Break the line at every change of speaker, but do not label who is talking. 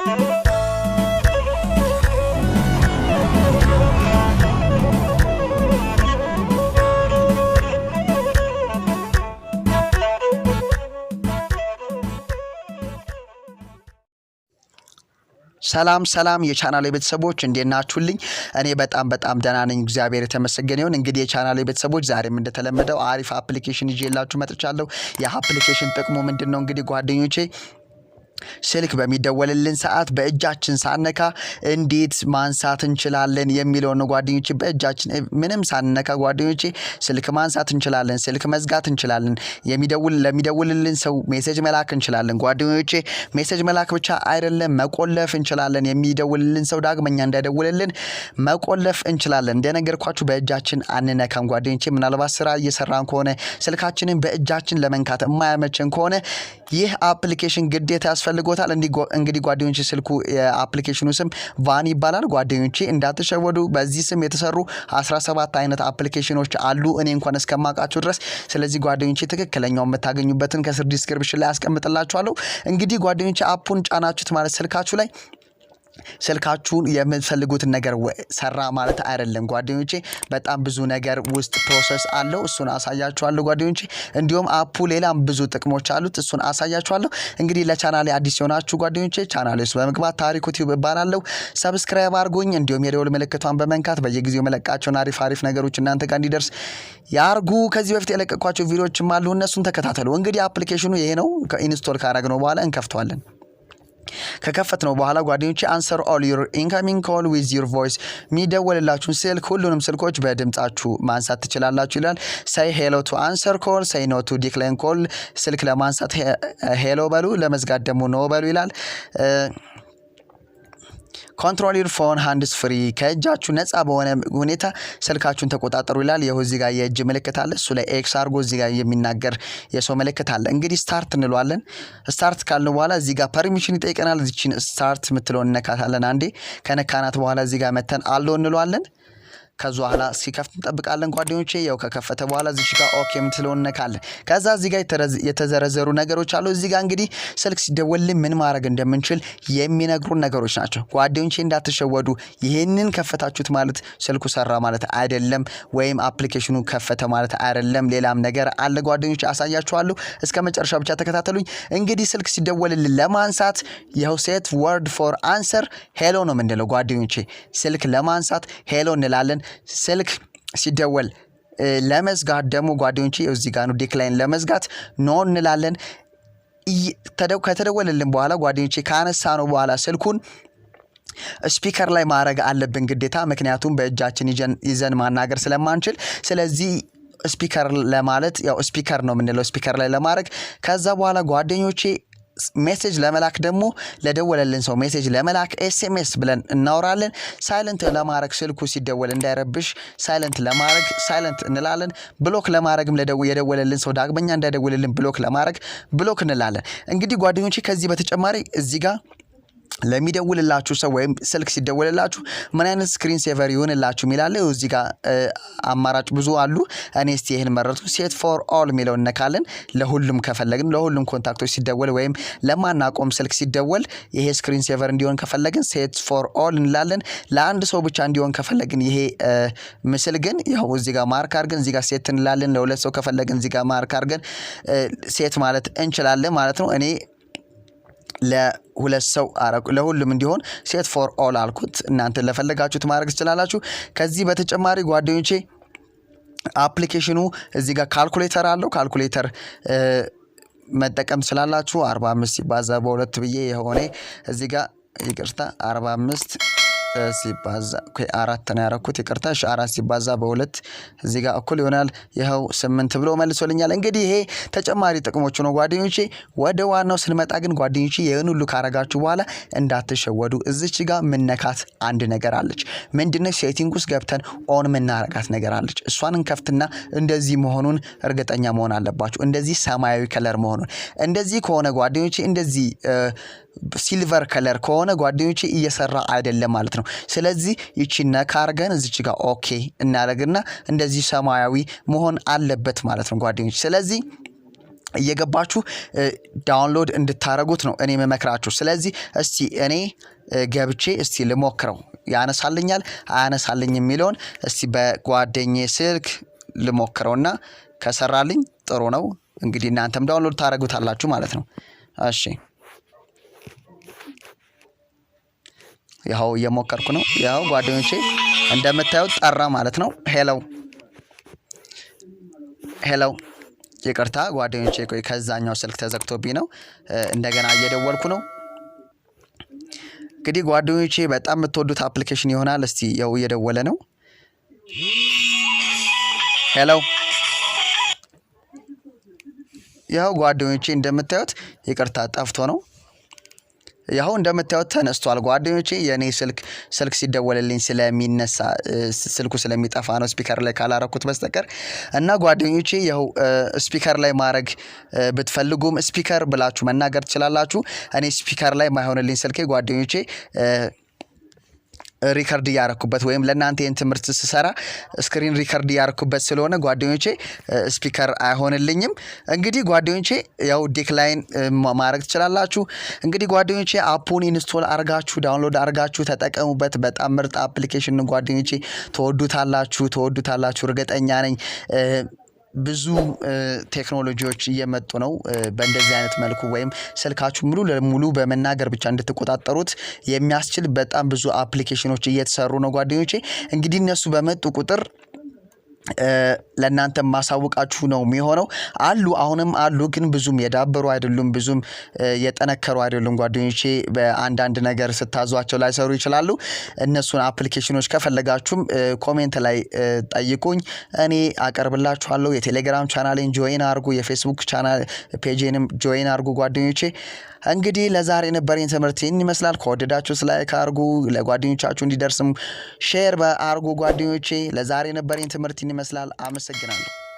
ሰላም ሰላም የቻናሌ ቤተሰቦች፣ እንዴት ናችሁልኝ? እኔ በጣም በጣም ደህና ነኝ፣ እግዚአብሔር የተመሰገነ ይሁን። እንግዲህ የቻናሌ ቤተሰቦች፣ ዛሬም እንደተለመደው አሪፍ application ይዤላችሁ መጥቻለሁ። ይህ application ጥቅሙ ምንድን ነው? እንግዲህ ጓደኞቼ፣ ስልክ በሚደወልልን ሰዓት በእጃችን ሳንነካ እንዴት ማንሳት እንችላለን የሚለውን ነው ጓደኞቼ። በእጃችን ምንም ሳንነካ ጓደኞቼ ስልክ ማንሳት እንችላለን፣ ስልክ መዝጋት እንችላለን፣ ለሚደውልልን ሰው message መላክ እንችላለን። ጓደኞቼ፣ message መላክ ብቻ አይደለም፣ መቆለፍ እንችላለን። የሚደውልልን ሰው ዳግመኛ እንዳይደውልልን መቆለፍ እንችላለን። እንደነገርኳችሁ በእጃችን አንነካም ጓደኞቼ። ምናልባት ስራ እየሰራን ከሆነ፣ ስልካችንን በእጃችን ለመንካት የማያመችን ከሆነ ይህ application ግዴታ ያስፈልጎታል። እንግዲህ ጓደኞቼ፣ ስልኩ የ application ኑ ስም ቫን ይባላል። ጓደኞቼ፣ እንዳትሸወዱ፣ በዚህ ስም የተሰሩ 17 አይነት application ኖች አሉ እኔ እንኳን እስከማውቃቸው ድረስ። ስለዚህ ጓደኞቼ፣ ትክክለኛው የምታገኙበትን ከስር description ላይ አስቀምጥላችኋለሁ። እንግዲህ ጓደኞቼ፣ app ኡን ጫናችሁት ማለት ስልካችሁ ላይ ስልካችሁን የምትፈልጉትን ነገር ሰራ ማለት አይደለም ጓደኞቼ። በጣም ብዙ ነገር ውስጥ process አለው። እሱን አሳያችኋለሁ ጓደኞቼ። እንዲሁም app ኡ ሌላም ብዙ ጥቅሞች አሉት። እሱን አሳያችኋለሁ። እንግዲህ ለቻናሌ አዲስ የሆናችሁ ጓደኞቼ፣ ቻናሌ ውስጥ በመግባት፣ ታሪኩ ቲዩብ እባላለሁ፣ subscribe አድርጉኝ። እንዲሁም የደወል ምልክቷን በመንካት በየጊዜው የምለቃቸውን አሪፍ አሪፍ ነገሮች እናንተ ጋር እንዲደርስ ያርጉ። ከዚህ በፊት የለቀቅኳቸው ቪዲዮዎችም አሉ፣ እነሱን ተከታተሉ። እንግዲህ application ኑ ይሄ ነው። Install ካረግነው በኋላ እንከፍተዋለን። ከከፈትነው በኋላ ጓደኞቼ፣ answer all your incoming call with your voice፣ የሚደወልላችሁን ስልክ ሁሉንም ስልኮች በድምጻችሁ ማንሳት ትችላላችሁ ይላል። Say hello to answer call፣ say no to decline call። ስልክ ለማንሳት hello በሉ፣ ለመዝጋት ደግሞ no በሉ ይላል። Control your phone hands free፣ ከእጃችሁ ነፃ በሆነ ሁኔታ ስልካችሁን ተቆጣጠሩ ይላል። ይኸው እዚህ ጋር የእጅ ምልክት አለ። እሱ ላይ X አድርጎ እዚህ ጋር የሚናገር የሰው ምልክት አለ። እንግዲህ start እንለዋለን። Start ካልነው በኋላ እዚህ ጋር permission ይጠይቀናል። እዚችን start የምትለውን እነካታለን። አንዴ ከነካናት በኋላ እዚህ ጋር መተን allow እንለዋለን። ከዛ በኋላ ሲከፍት እንጠብቃለን ጓደኞቼ። ያው ከከፈተ በኋላ እዚች ጋር okay የምትለውን እነካለን። ከዛ እዚህ ጋር የተዘረዘሩ ነገሮች አሉ። እዚህ ጋር እንግዲህ ስልክ ሲደወልልን ምን ማድረግ እንደምንችል የሚነግሩን ነገሮች ናቸው። ጓደኞቼ፣ እንዳትሸወዱ። ይህንን ከፈታችሁት ማለት ስልኩ ሰራ ማለት አይደለም፣ ወይም application ኑ ከፈተ ማለት አይደለም። ሌላም ነገር አለ ጓደኞቼ፣ አሳያችኋለሁ። እስከ መጨረሻ ብቻ ተከታተሉኝ። እንግዲህ ስልክ ሲደወልልን ለማንሳት ይኸው set word for answer፣ hello ነው የምንለው ጓደኞቼ። ስልክ ለማንሳት hello እንላለን። ስልክ ሲደወል ለመዝጋት ደግሞ ጓደኞቼ እዚህ ጋር ነው፣ decline ለመዝጋት no እንላለን። ከተደወለልን በኋላ ጓደኞቼ፣ ካነሳነው በኋላ ስልኩን speaker ላይ ማድረግ አለብን ግዴታ፣ ምክንያቱም በእጃችን ይዘን ማናገር ስለማንችል። ስለዚህ speaker ለማለት ያው speaker ነው የምንለው speaker ላይ ለማድረግ። ከዛ በኋላ ጓደኞቼ፣ message ለመላክ ደግሞ ለደወለልን ሰው message ለመላክ SMS ብለን እናወራለን። Silent ለማድረግ፣ ስልኩ ሲደወል እንዳይረብሽ silent ለማድረግ silent እንላለን። Block ለማድረግም የደወለልን ሰው ዳግመኛ እንዳይደውልልን block ለማድረግ block እንላለን። እንግዲህ ጓደኞቼ፣ ከዚህ በተጨማሪ እዚህ ጋር ለሚደውልላችሁ ሰው ወይም ስልክ ሲደወልላችሁ ምን አይነት screen saver ይሁንላችሁ የሚላለ እዚህ ጋር አማራጭ ብዙ አሉ። እኔ እስቲ ይህን መረጥኩ። Set for all የሚለው እነካለን። ለሁሉም ከፈለግን፣ ለሁሉም contact ኦች ሲደወል ወይም ለማናውቀውም ስልክ ሲደወል ይሄ screen saver እንዲሆን ከፈለግን set for all እንላለን። ለአንድ ሰው ብቻ እንዲሆን ከፈለግን ይሄ ምስል ግን ያው እዚህ ጋር mark አድርገን እዚህ ጋር set እንላለን። ለሁለት ሰው ከፈለግን እዚህ ጋር mark አድርገን set ማለት እንችላለን ማለት ነው። እኔ ለሁለት ሰው፣ ለሁሉም እንዲሆን set for all አልኩት። እናንተ ለፈለጋችሁት ማድረግ ትችላላችሁ። ከዚህ በተጨማሪ ጓደኞቼ፣ application ኑ እዚህ ጋር ካልኩሌተር አለው። ካልኩሌተር መጠቀም ትችላላችሁ። 45 ሲባዛ በሁለት ብዬ የሆነ እዚህ ጋር፣ ይቅርታ፣ 45 ሲባዛ አራት ነው ያረኩት፣ ይቅርታ። እሺ፣ አራት ሲባዛ በሁለት እዚህ ጋር እኩል ይሆናል ይኸው 8 ብሎ መልሶልኛል። እንግዲህ ይሄ ተጨማሪ ጥቅሞቹ ነው ጓደኞቼ። ወደ ዋናው ስንመጣ ግን ጓደኞቼ፣ ይህን ሁሉ ካረጋችሁ በኋላ እንዳትሸወዱ፣ እዚች ጋር ምነካት አንድ ነገር አለች። ምንድነው? Setting ውስጥ ገብተን on ምናረጋት ነገር አለች። እሷን እንከፍትና እንደዚህ መሆኑን እርግጠኛ መሆን አለባችሁ። እንደዚህ ሰማያዊ color መሆኑን። እንደዚህ ከሆነ ጓደኞቼ፣ እንደዚህ silver color ከሆነ ጓደኞቼ፣ እየሰራ አይደለም ማለት ነው። ስለዚህ ይቺ ነካ አርገን እዚች ጋር okay እናደርግና እንደዚህ ሰማያዊ መሆን አለበት ማለት ነው ጓደኞች። ስለዚህ እየገባችሁ download እንድታረጉት ነው እኔ የምመክራችሁ። ስለዚህ እስቲ እኔ ገብቼ እስቲ ልሞክረው፣ ያነሳልኛል አያነሳልኝ የሚለውን እስቲ በጓደኛዬ ስልክ ልሞክረውና ከሰራልኝ ጥሩ ነው። እንግዲህ እናንተም download ታደርጉታላችሁ ማለት ነው። እሺ፣ ያው እየሞከርኩ ነው። ያው ጓደኞቼ እንደምታዩት ጠራ ማለት ነው። Hello፣ hello፣ ይቅርታ ጓደኞቼ፣ ቆይ ከዛኛው ስልክ ተዘግቶብኝ ነው። እንደገና እየደወልኩ ነው። እንግዲህ ጓደኞቼ በጣም የምትወዱት application ይሆናል። እስቲ ያው እየደወለ ነው። Hello፣ ያው ጓደኞቼ እንደምታዩት ይቅርታ ጠፍቶ ነው። ያው እንደምታዩት ተነስቷል ጓደኞቼ። የእኔ ስልክ ሲደወልልኝ ስለሚነሳ ስልኩ ስለሚጠፋ ነው speaker ላይ ካላረኩት በስተቀር። እና ጓደኞቼ ያው speaker ላይ ማድረግ ብትፈልጉም speaker ብላችሁ መናገር ትችላላችሁ። እኔ speaker ላይ ማይሆንልኝ ስልኬ ጓደኞቼ record እያረኩበት ወይም ለእናንተ ይህን ትምህርት ስሰራ screen record እያረኩበት ስለሆነ ጓደኞቼ speaker አይሆንልኝም። እንግዲህ ጓደኞቼ ያው decline ማድረግ ትችላላችሁ። እንግዲህ ጓደኞቼ app ኡን install አርጋችሁ download አርጋችሁ ተጠቀሙበት። በጣም ምርጥ application ጓደኞቼ፣ ትወዱታላችሁ፣ ትወዱታላችሁ እርግጠኛ ነኝ። ብዙ ቴክኖሎጂዎች እየመጡ ነው። በእንደዚህ አይነት መልኩ ወይም ስልካችሁ ሙሉ ለሙሉ በመናገር ብቻ እንድትቆጣጠሩት የሚያስችል በጣም ብዙ application ኖች እየተሰሩ ነው ጓደኞቼ። እንግዲህ እነሱ በመጡ ቁጥር ለእናንተ ማሳውቃችሁ ነው የሚሆነው። አሉ፣ አሁንም አሉ፣ ግን ብዙም የዳበሩ አይደሉም፣ ብዙም የጠነከሩ አይደሉም ጓደኞቼ። በአንዳንድ ነገር ስታዟቸው ላይሰሩ ይችላሉ። እነሱን application ኖች ከፈለጋችሁም comment ላይ ጠይቁኝ፣ እኔ አቀርብላችኋለሁ። የቴሌግራም channel ኤን join አርጉ፣ የፌስቡክ channel page ኤንም join አርጉ ጓደኞቼ። እንግዲህ ለዛሬ የነበረኝ ትምህርት ይህን ይመስላል። ከወደዳችሁ like አርጉ፣ ለጓደኞቻችሁ እንዲደርስም share አርጉ ጓደኞቼ። ለዛሬ የነበረኝ ትምህርት ይህን ይመስላል። አመሰግናለሁ።